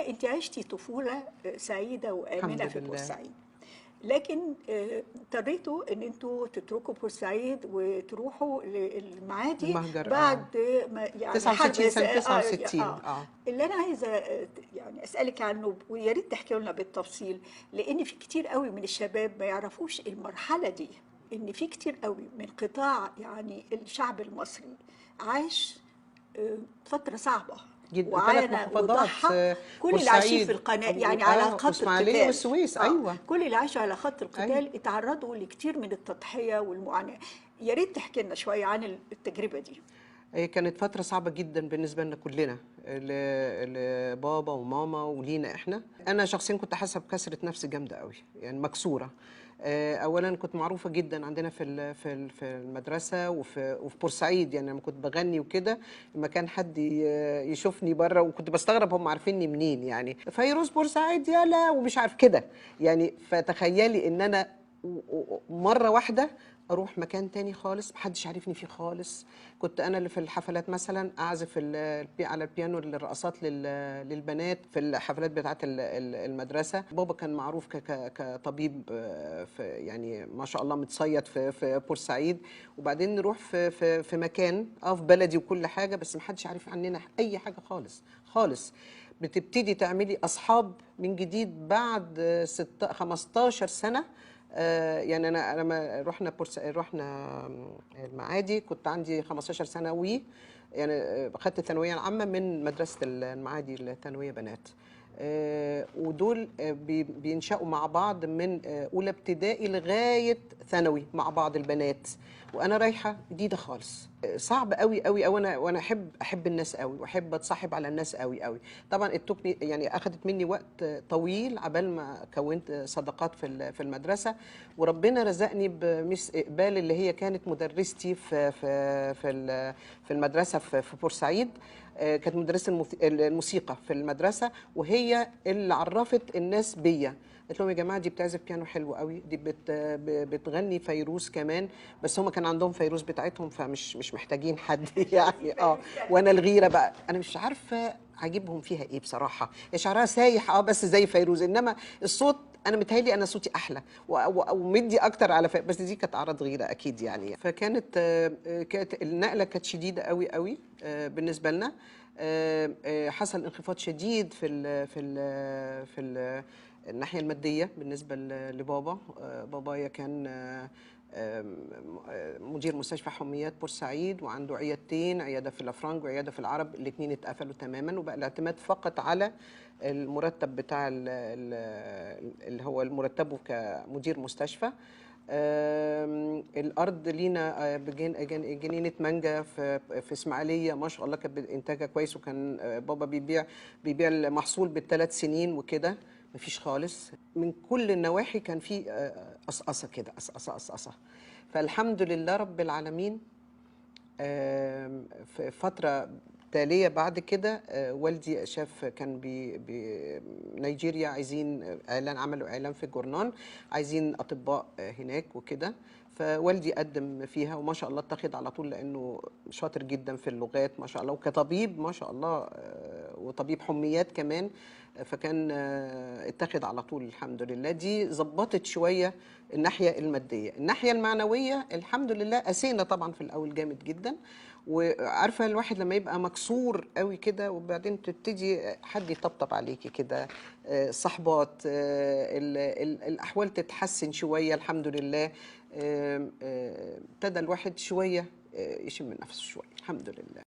انت عشتي طفولة سعيدة وامنه في بورسعيد، لكن اضطريتوا ان انتوا تتركوا بورسعيد وتروحوا للمعادي بعد ما يعني 69 سنة 69. اللي انا عايزه يعني اسالك عنه ويا ريت تحكي لنا بالتفصيل، لان في كتير قوي من الشباب ما يعرفوش المرحلة دي، ان في كتير قوي من قطاع يعني الشعب المصري عاش فترة صعبة جدا، ثلاث محافظات، كل اللي عايشين في القناة يعني على خط القتال والسويس، ايوه كل اللي عاشوا على خط القتال اتعرضوا لكتير من التضحية والمعاناة. يا ريت تحكي لنا شوية عن التجربة دي. هي كانت فترة صعبة جدا بالنسبة لنا كلنا، لبابا وماما ولينا احنا. انا شخصيا كنت حاسه بكسره نفس جامدة قوي، يعني مكسورة. اولا كنت معروفة جدا عندنا في في المدرسة وفي بورسعيد، يعني لما كنت بغني وكده لما كان حد يشوفني بره وكنت بستغرب هم عارفيني منين، يعني فيروز بورسعيد يلا ومش عارف كده يعني. فتخيلي ان انا مرة واحدة اروح مكان تاني خالص محدش عارفني فيه خالص. كنت انا اللي في الحفلات مثلا اعزف على البيانو الرقصات للبنات في الحفلات بتاعه المدرسة. بابا كان معروف كطبيب في يعني ما شاء الله متصيد في بورسعيد، وبعدين نروح في في في مكان في بلدي وكل حاجة، بس محدش عارف عننا اي حاجة خالص خالص. بتبتدي تعملي اصحاب من جديد بعد 15 سنة. يعني انا لما رحنا رحنا المعادي كنت عندي 15 سنة، وي يعني خدت الثانوية العامة من مدرسه المعادي الثانوية بنات. ودول بينشأوا مع بعض من اولى ابتدائي لغاية ثانوي مع بعض البنات، وانا رايحة جديدة خالص. صعب قوي قوي قوي. وانا احب الناس قوي واحب اتصاحب على الناس قوي قوي. طبعا التوكني يعني اخذت مني وقت طويل عبال ما كونت صداقات في المدرسة، وربنا رزقني بمس اقبال اللي هي كانت مدرستي في في في في المدرسة في بورسعيد. كانت مدرسه الموسيقى في المدرسة، وهي اللي عرفت الناس بيا. قلت لهم يا جماعة دي بتعزف بيانو حلو قوي، دي بتغني فيروز كمان، بس هم كان عندهم فيروز بتاعتهم فمش مش محتاجين حد يعني. وانا الغيرة بقى انا مش عارفه عاجبهم فيها ايه بصراحة، شعرها سايح بس زي فيروز، انما الصوت انا متهيألي انا صوتي احلى ومدي اكتر على بس دي كانت اعراض غيره اكيد يعني. فكانت النقلة كانت شديدة قوي قوي بالنسبة لنا. حصل انخفاض شديد في ال في ال في ال الناحية المادية بالنسبة لبابا. بابايا كان مدير مستشفى حميات بورسعيد، وعنده عيادتين، عيادة في الافرنج وعياده في العرب، الاثنين اتقفلوا تماما، وبقى الاعتماد فقط على المرتب بتاع اللي هو مرتبه كمدير مستشفى. الارض لينا جنينة مانجا في اسماعيليه ما شاء الله كانت انتاجها كويس، وكان بابا بيبيع المحصول بالثلاث سنين وكده. مفيش خالص من كل النواحي، كان في قصقصه كده، قصقصه قصقصه. فالحمد لله رب العالمين. في فترة تاليه بعد كده والدي شاف كان نيجيريا عايزين اعلان، عملوا اعلان في الجورنان عايزين اطباء هناك وكده، فوالدي قدم فيها وما شاء الله اتخذ على طول، لانه شاطر جدا في اللغات ما شاء الله، وكطبيب ما شاء الله، وطبيب حميات كمان، فكان اتخذ على طول الحمد لله. دي ظبطت شوية الناحية المادية. الناحية المعنوية الحمد لله قسينا طبعا في الاول جامد جدا، وعارفه الواحد لما يبقى مكسور قوي كده وبعدين تبتدي حد يطبطب عليكي كده، صحبات، الاحوال تتحسن شوية الحمد لله. ابتدى الواحد شوية يشم نفسه شوية الحمد لله.